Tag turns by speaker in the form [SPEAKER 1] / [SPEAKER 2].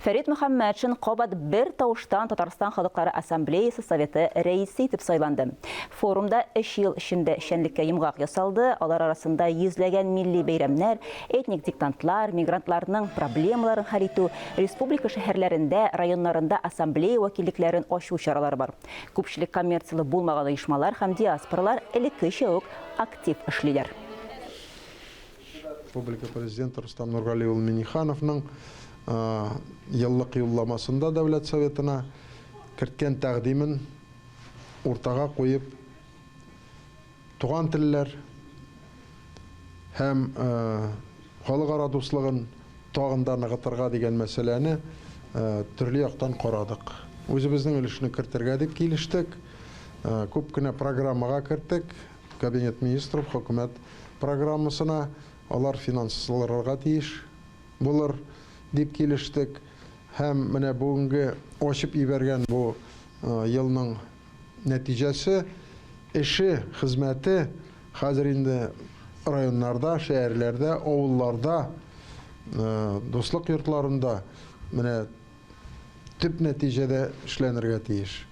[SPEAKER 1] Фәрит Мөхәммәтшин кабат бер тавыштан Татарстан Халыклары Ассамблеясы Советы рәисе итеп сайланды. Форумда өч ел эчендә эшчәнлеккә йомгак ясалды, алар арасында йөзләгән милли бәйрәмнәр, этник диктантлар, мигрантларның проблемаларын хәл итү, республика шәһәрләрендә, районнарында ассамблея вәкиллекләрен ачу чаралары бар. Күпчелек коммерцияле булмаган оешмалар һәм диаспоралар элеккечә үк актив эшлиләр.
[SPEAKER 2] Республика Президенты Рустам Нургали улы Миннихановның еллык юлламасында Дәүләт Советына керткән тәкъдимен уртага куеп, туган телләр һәм халыкара дуслыгын тагын да ныгытырга дигән мәсьәләне төрле яктан карадык. Үзебезнең өлешне кертергә дип килештек. Күп кенә программага керттек. Кабинет министров, хөкүмәт программасына алар финансларга тиеш булыр дип килештек. Һәм менә бүгенге ачып ибәргән бу елның нәтиҗәсе, эше, хезмәте хәзер инде районнарда, шәһәрләрдә, авылларда, дуслык йортларында менә төп нәтиҗәдә эшләнергә тиеш.